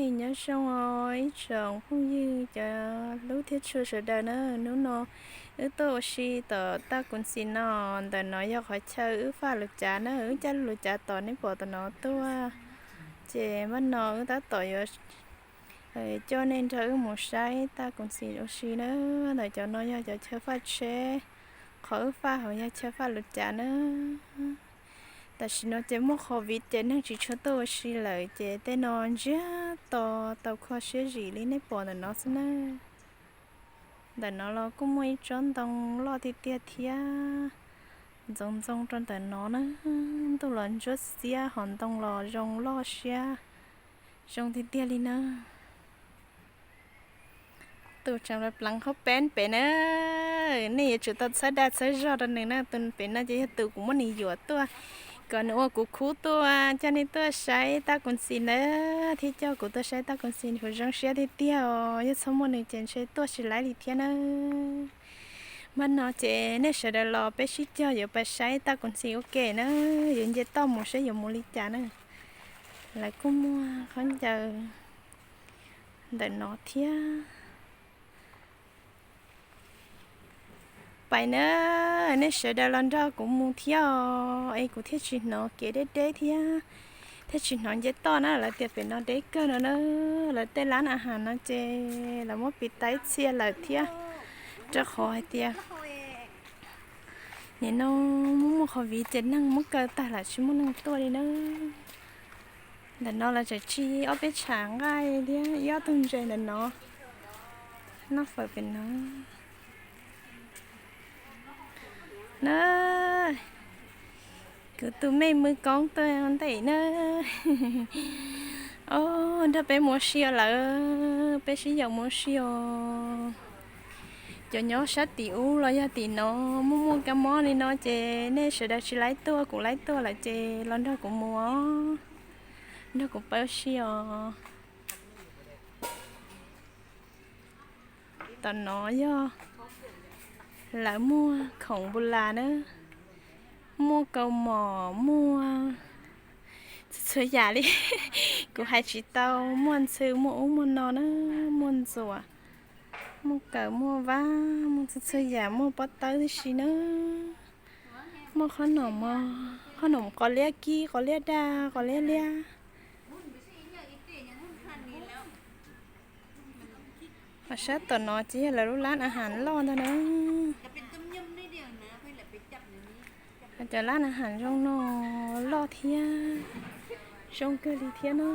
Nyob zoo os ib tsoom phooj ywg cov hlub thiab tshua sawv daws na, hnub no wb tuaj ua si tom Taj Kun Xis no, ntawm no yog qhov chaw wb faj lus cav na, wb cab lus cav tom nej pom tom no tuaj. Ces npaj no wb tab tom yuav coj nej nrog wb mus saib Taj Kun Xis ua si na. Ntawm cov no yog cov chaw faj tsheb, qhov wb faj hauv yog chaw faj lus cav na. Tam sim no ces muaj covid ces neeg tsis tshua tuaj ua si lawm ces tej no ntsiag to tau kho siab zim li nej pom ntawm no xwb na. Ntawm no los kuj muaj ib tsob ntoo loj tiag tiag thiab, ntxoov ntxoo rau ntawm no na. Ntuj los ntsuab xiab ho ntoo los zoo loj siab, zoo tiag tiag li na. Tus tseem pleev qhaub peeb pem na, nej yuav tsum tau txhawb dag txhawb zog rau nws na. Tus pem no ces yog tus kuv muab nws yuam tuaj kom nws ua kuv khub tuaj coj nej tuaj saib Taj Kun Xis na, thiab coj kuv tuaj saib Taj Kun Xis kuv zoo siab tiag tiag os. Yog txhob muaj nws ces ntshe tuaj tsis laib li thiab na. Npaj no ces nej sawv daws los peb sib cog yuav pais saib Taj Kun Xis ua ke na, yuav nce toj mus saib yuav mus li cas na. Lawv kuj muaj khaub ncaws ntawm no thiab. Pais na, nej sawv daws los nrog kuv mus thiab os, es kuv thiaj tsis hnov kev deb deb thiab, thiaj tsis hnov nce toj na. Lawv tias pem no deb kawg no na, lawv tej lab a has no ces lawv muab piv tas ib txhia lawm thiab, rau qhov hais tias nim no muaj muaj qhov viv ces neeg muab kaw tag lawm tsis muaj neeg tuaj li na. Ntawm no lawv tseem tsis ob peb tshav nqaij thiab ib ob tug ntses ntawm no, noj fawm pem no na. Kuv tus mej mws koob tuaj ntawm na. Os, nrog peb mus ua si os lawm, peb sib yaum mus ua si os. Cov nyob sab tim ub los yog tim no muaj muaj kab mob li no ces nej sawv daws tsis laib tuaj, kuv laib tuaj lawm ces los nrog kuv mus os, nrog kuv pab ua si os. Tom no yog lawv muag khoom npu las na, muaj kaus mom, muaj txhua txhua yam li. Kuv hais tsis tau, muaj ntxhw, muaj ub muaj no na, muaj ntxuam, muaj kaws, muaj vab, muaj txhua txhua yam, muaj pob tawb tib si na. Muaj qhob noom, qhob noom qos liab kib, qos liab daj, qos liab liab. Ho sab tom no ces yog lawv lub lab a has loj ntag na. Cov lab a has zoo no loj thiab zoo kawg li thiab na.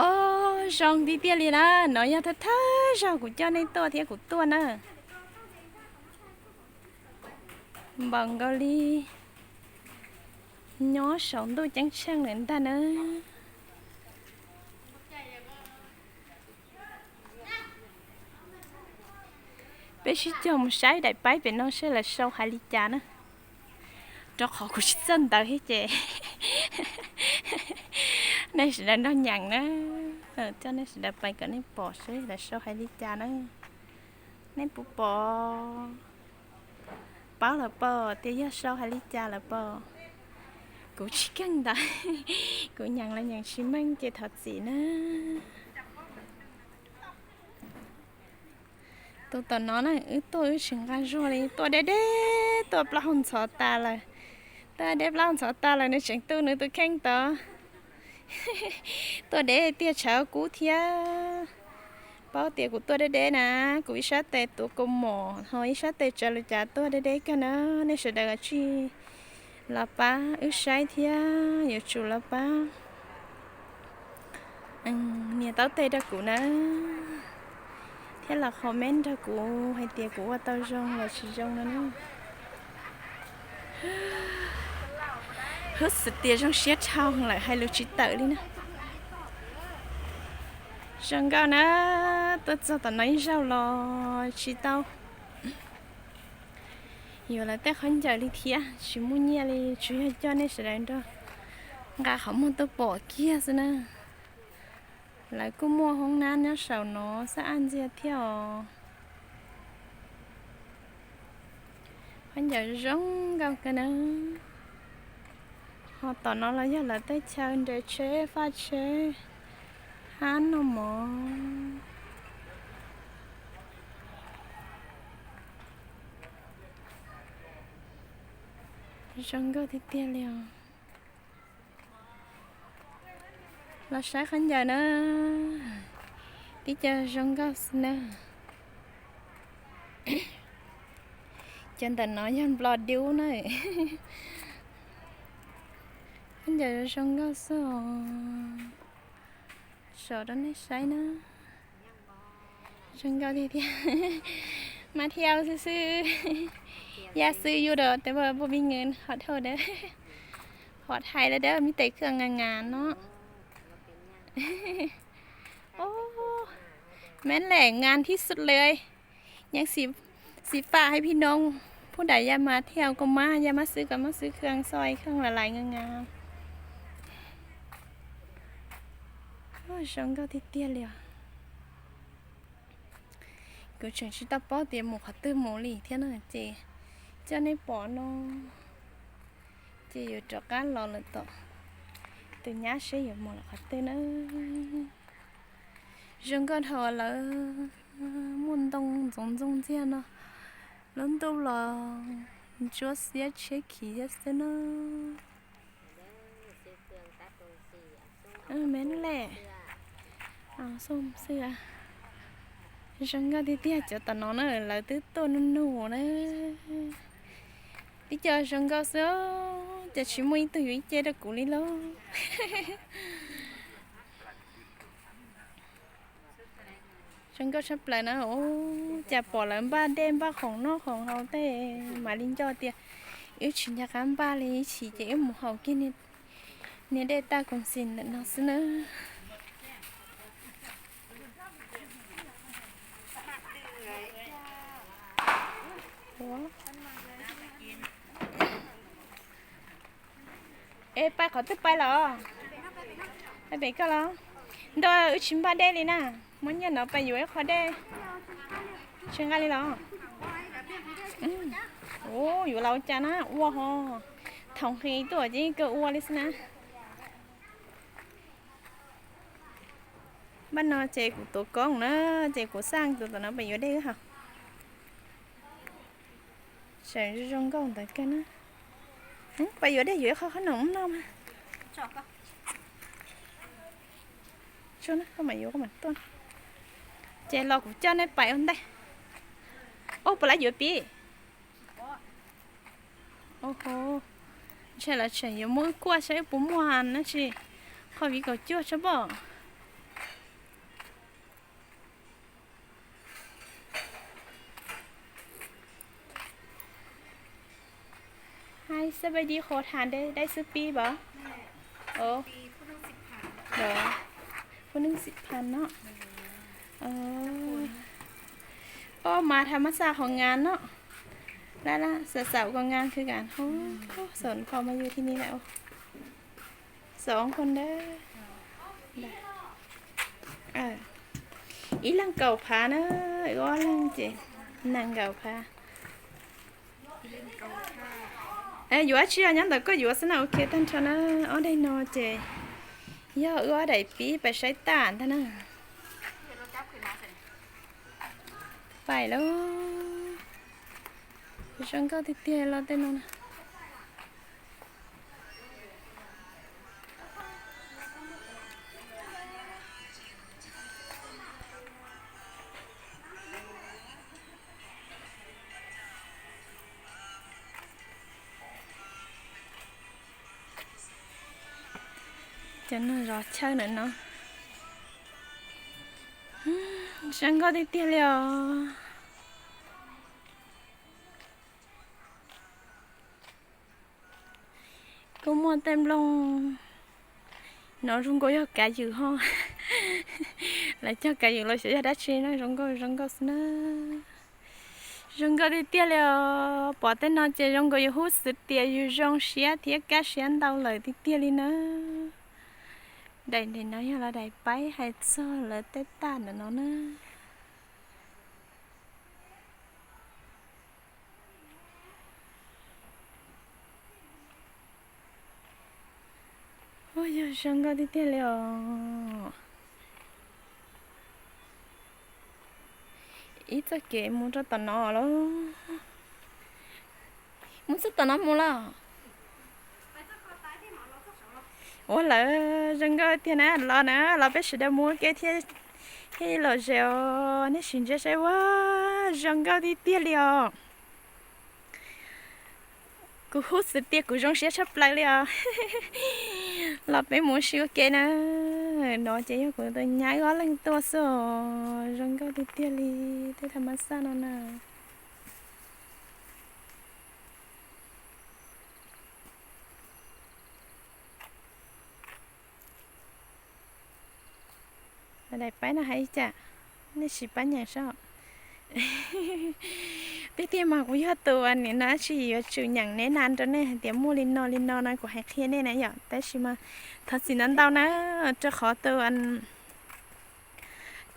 Os, zoo tiag tiag li na, no yog thawj thawj zaug kuv coj nej tuaj thiab kuv tuaj na. Npaum nkaus li nyob saum ntuj ceeb tsheej lawm ntag na. Peb sib cog mus saib daim paib pem no seb lawv sau hais li cas na, rau qhov kuv tsis txawj ntawv thiab ces nej sawv daws nrog nyeem na, coj nej sawv daws pais kom nej pom seb lawv sau hais li cas na. Nej puas pom? Paub lawm pob, tias yog sau hais li cas lawm pob? Kuv tsis keej ntawd, kuv nyeem los nyeem tsis meej ces thov txim na. Tus tom no na, wb tuaj wb tsis nqa zuag li, tuaj deb deb, tuaj plaub hau ntxhov tas lawm. Tuaj deb plaub hau ntxhov tas lawm nws tseem tu nws tus kheej tod. Tuaj deb tiag, tshav kub thiab. Paub tias kuv tuaj deb deb na, kuv ib sab tes tuav kaus mom ho ib sab tes tsaws lus cav tuaj deb deb kawg na. Nej sawv daws tsij los pab wb saib thiab yuav tsum los pab nias taub teg rau kuv na, thiab los comment rau kuv hais tias kuv ua tau zoo los tsis zoo no na. Hwb, xwm tias zoo siab dhau lawm hais lus tsis tawm li na. Zoo nkauj na, tuaj txog tom no ib zaug los tsis tau yuav lawv tej khaub ncaws li thiab, tsis muaj nyiaj li, tsuas yog coj nej sawv daws nrog nqa qhov muag tuaj pom kiag xwb na. Lawv kuj muaj hoob nab nyob saum no xab ab ntxiag thiab os. Khaub ncaws zoo nkauj kawg na. Ho tom no los yog lawv tej chaw nres tsheb faj tsheb hab noj mov. Zoo nkauj tiag tiag li os. Los saib khaub ncaws na, tib co zoo nkauj xwb na. Cov ntawm no yog nplo dub na. Khaub ncaws zoo nkauj xwb os. Saum rau nej saib na. Zoo nkauj tiag tiag. Mas thiaj xwb xwb. Yaj xwb yus rau tes puas pis ngees hom dhau dawb, hom thais la dawb, mib tes khw nga nga no. Meb lem nga thib xwb lawm. Yeej xis pam hais phim noog, phub dam yaj mas thiaj kua mab yaj mab xwb kua mab xwb khw xoi khw la lais nga nga. Zoo nkauj tiag tiag li os. Kuv tseem tsis tau paub tias mus qhov twg mus li thiab na ces coj nej pom no ces yuav rov qab los lawm tom tus nyab seb yuav mus lawm qhov twg na. Zoo nkauj dhau lawv muaj ntoo ntxoov ntxoo ntxiag no, lub ntuj los ntsuab xiab tsheb khiv thiab xwb na. Me lem, zoo nkauj tiag tiag cov tom no na lawv twb tuaj nug nug na. Tib co zoo nkauj xwb, cas tsis muaj ib tug yuav ib ce rau kuv li lauj. Zoo nkauj tshaj plaws na. Ua cas pom lawv npaj dej npaj khoom noj khoom haus tej mam li nco tias wb tsis nco qab npaj li, ib chim ces wb mus haus kiag niag dej tag koom xis ntawm no xwb na. Es pais qhov twg pais los? Pais pem koj los? Ntuj, wb tsis npaj dej li na. Muab nyiaj no pais yuav ib qho dej. Tsis nqa li los? Ua yuav los ua cas na, ua ho. Thaum nqhis tuaj ces kawg ua li xwb na. Npaj no ces kuv tuav koob na, ces kuv xaj tus tom no pais yuav dej wb haus. Tseem zoo nkauj ntawd kawg na. Pais yuav dej yuav ib qho qhob noom noj mas. Koj mam yuav koj mam tuaj. Ces los kuv coj nej pais ua ntej. Ub, puas lawv yuav pib? Ntshai lawv tseem yuav muab wb kuaj saib wb puas muaj dab tsi. Qhov viv kaum cuaj tsob pom. Hai xab pais dib qhuav tham deb dai xwb pib pom. Phub neej xim phan no. Ob mas tham mas xav qhov ngas no. Lab lab xav xav ua kom ngas khwv kam. Xav qhov mas yus thi ni lawm. Xov ko ntawd ib leeg kaum phav na, wb ob leeg ces nees nkaum phav. Yuav dab tsi los nyob ntawm koj yuav xwb na, ua kiag tag nrho na. Ob daim no ces yog wb ob daim pib pais saib tag ntag na. Pais lauj. Zoo nkauj tiag tiag los tej no na. Cov no zov chaw ntawm no. Zoo nkauj tiag tiag li os. Kuj muaj tej nplooj no zoo nkauj yog kav ywm ho. Lawv cog kav ywm los xyov yog dab tsi na, zoo nkauj zoo nkauj xwb na. Zoo nkauj tiag tiag li os. Pom tej no ces zoo nkaus yus hub xwv tias yus zoo siab thiab kaj siab ntau lawm tiag tiag li na. Daim ntawm no yog lawv daim paib hais txog lawv tej tag ntawm no na. Yog zoo nkauj tiag tiag li os. Ib txoj kev mus rau tom no lawm. Mus txog tom no mus los. Ua lawm, zoo nkauj tiag na, los na, los peb sawv daws mus ua ke thiab, thiaj lom zem os. Nej sim ntsia saib, ua zoo nkauj tiag tiag li os. Kuv hub xwm tias kuv zoo siab tshaj plaws li os. Los peb mus ua si ua ke na. No ces yog kuv tus nyab ob leeg tuaj xwb os, zoo nkauj tiag tiag li, tej thas mas xaj no na. Daim paib no hais cas, nej sim pab nyeem saib. Tiag tiag mas kuv yog tus nim no tsis yuav tsum nyeem neb na rau nej hais tias muaj li no li no no kuv hais qhia nej na yom, tab sis mas thov txim ntau ntau na, rau qhov tus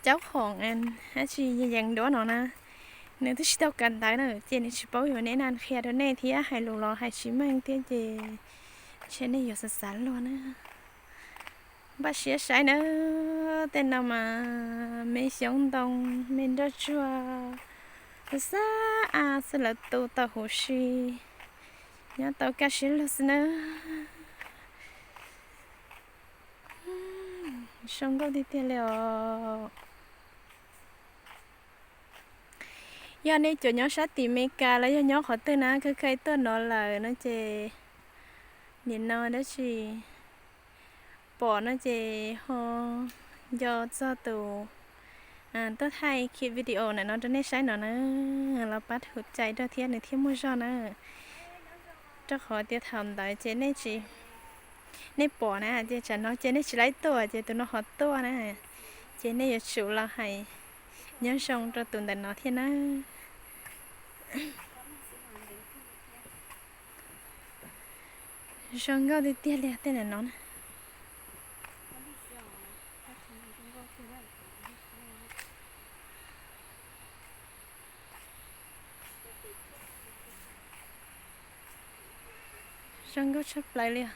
caub khoom dab tsi yees duab no na, nws twb tsis tau kawm ntawv na ces nws tsis paub yuav neb na qhia rau nej thiab hais lus los hais tsis meej thiab ces ntshe nej yuav xav xav luag na. Npaj siab saib na, tej no mas me xyoob ntoo, me nroj tsuag, xab a xwb lawv tu tau huv si, nyob tau kaj siab lug xwb na. Zoo nkauj tiag tiag li os. Yog nej cov nyob sab tim Meskas los yog nyob qhov twg na, kawg kawg tuaj no lawm no ces nim no dab tsi pom no ces ho nco txog tus tuaj thaij video ntawm no rau nej saib no na, los pab thum cai rau thiab nws thiaj muaj zog na. Rau qhov tias thaum ntawd ces nej tsis, nej pom na ces tsam no ces nej tsis laib tuaj ces tus no ho tuaj na, ces nej yuav tsum los hais nyob zoo rau tus ntawm no thiab na. Zoo nkauj tiag tiag li tej ntawm no na. Zoo nkauj tshaj plaws li os.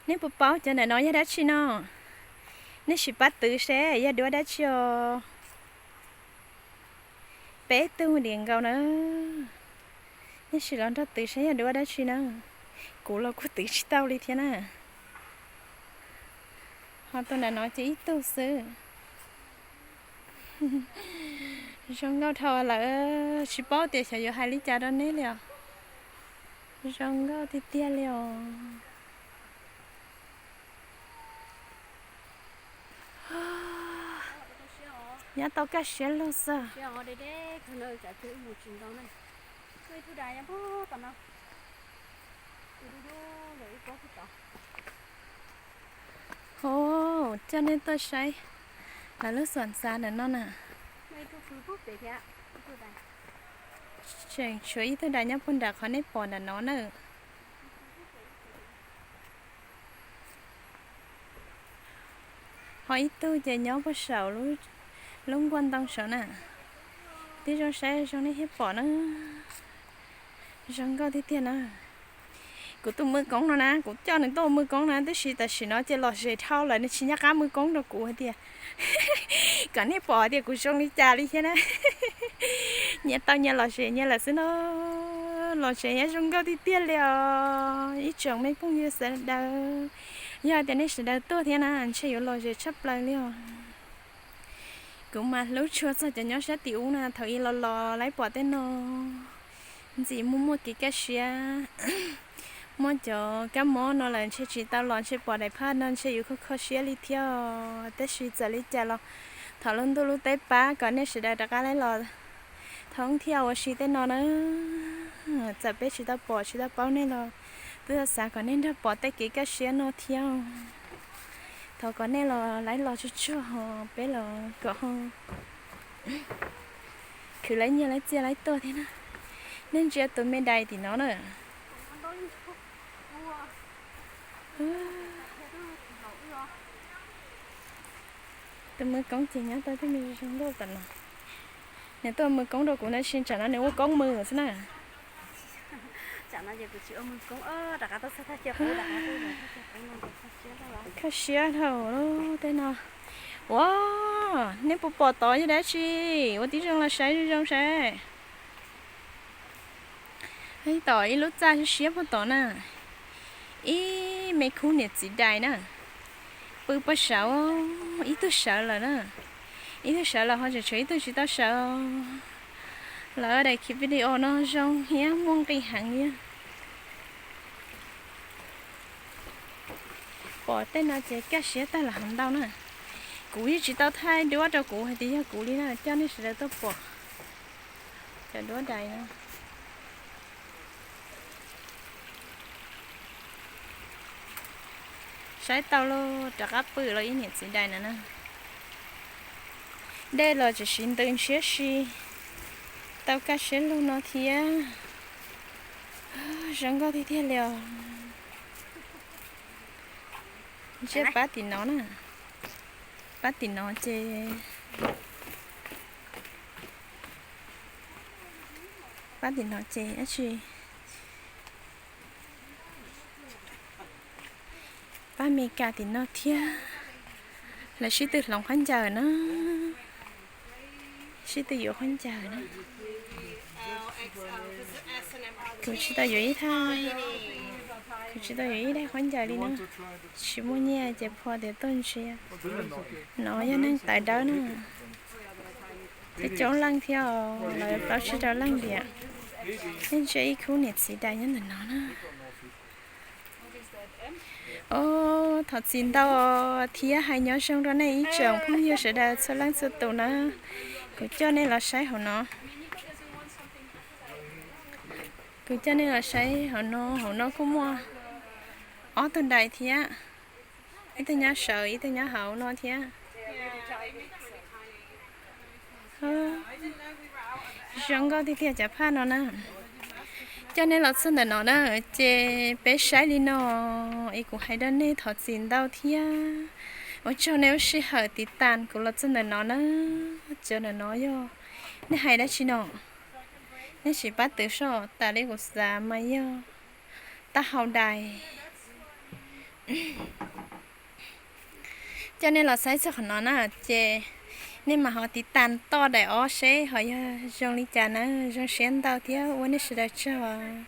Nej puas paub cov ntawm no yog dab tsi no? Nej sim pab twv seb yog duab dab tsi os. Peb tug diam nkaus na. Nej sim los nrog twv seb yog duab dab tsi na. Kuv los kuj twv tsis tau li thiab na. Ho tus ntawm no ces ib tug xwb. Zoo nkauj dhau lawm, tsis paub tias xyov yuav hais li cas rau neb li os. Zoo nkauj tiag tiag li os. Nyob tau kaj siab lug xwb. Ho, coj nej tuaj saib lawv lub xom ntxav ntawm no na. Tseem tshuav ib tug dais nyob puag nram qhov nej pom ntawm no na. Ho ib tug ces nyob puag saum lub nkuaj ntoo saud na. Twb zoo saib zoo nej thiaj pom na. Zoo nkauj tiag tiag na. Kuv tus mwj koob no na, kuv coj nws tuaj ua mwj koob na, tab sis tam sim no ces lom zem dhau lawm, nws tsis nco qab mwj koob rau kuv hais tias kom nej pom tias kuv zoo li cas li thiab na. Nyias tau nyias lom zem nyias lawm xwb no. Lom zem nyob zoo nkauj tiag tiag li os ib tsoom me phooj ywg sawv daws. Yog tias nej sawv daws tuaj thiab na ntshe yuav lom zem tshaj plaws li os. Kuv mas hlub tshua txog cov nyob sab tim ub na, thaum ub los los lawv pom tej no ntxim muaj muaj kev kaj siab. Muaj cov kab mob no lawm ntshe tsis tau los, ntshe pom daim phaj no ntshe yuav kho kho siab li thiab. Tab sis txawm li cas los thov lub ntuj lub teb pab kom nej sawv daws rov qab los thoob thiab ua si tej no na. Txawm peb tsis tau pom tsis tau paub nej los twb xav kom nej nrog pom tej kev kaj siab no thiab. Thov kom nej los lawv los tsuag tsuag ho peb los kom ho khwv lawv nyiaj lawv txiaj lawv tuaj thiab na. Nej ntsia tus me dais tim no na. Tus Mus koob ces nyob tau tej me zoo nkauj tom no. Nws tuaj mus koob rau kuv tab sis tsam no nws ua koob mus xwb na. Kho siab dhau tej no. Ua, nej puas pom tod yog dab tsi? Ua tib zoo los saib zoo zoo saib. Tom ib lub txaj siab siab puag tod na. Ib me khub niam txiv dais na. Pw puag saud, ib tug sawv lawm na. Ib tug sawv lawm ho tseem tshuav ib tug tsis tau sawv. Lawv daim khiv video no zoo thiab muaj nqis heev li. Pom tej no ces kaj siab tag los heev ntau na. Kuv yeej tsis tau thaij duab rau kuv hais tias yog kuv li na, coj nej sawv daws tuaj pom cov duab dais no. Saib tau los rov qab pw los ib niam txiv dais no na. Dej los tseem siv ntws ntshiab si, tau kaj siab lug no thiab. Zoo nkauj tiag tiag li os. Ntshe pab tim no na, pab tim no ces, pab tim no ces dab tsi, pab Mes Kas tim no thiab. Lawv sib tw hloov khaub ncaws na, sib tw yuav khaub ncaws na. Kuv tsis tau yuav ib thaj, kuv tsis tau yuav ib daim khaub ncaws li na, tsis muaj nyiaj ces phua tias tuaj ntsia. No yog neeg tawv dawb na, coob coob leej thiab os, lawv plaub tsib rau leej tiam. Nej ntsia ib khub niam txiv dais nyob ntawm no na. Os, thov txim ntau thiab hais nyob zoo rau nej ib tsoom phooj ywg sawv daws txhua leej txhua tus na. Kuv coj nej los saib hauv no. Kuv coj nej los saib hauv no, hauv no kuj muaj ob tug dais thiab, ib tug nyob saud ib tug nyob hauv no thiab. Zoo nkauj tiag tiag cov phaj no na. Coj nej los txog ntawm no na, ces peb saib li no, es kuv hais rau nej thov txim ntau thiab. Ua tsaug nej lub sij hawm tiv tas kuv los txog ntawm no na. Cov ntawm no yog, nej hais dab tsi no? Nej sim pab twv soj, tas li kuv xav mas yog taub hau dais. Coj nej los saib txog qhov no na, ces nej mam ho tiv tas toj daim ob seb ho yog zoo li cas na, zoo siab ntau thiab ua nej sawv daws tsaug.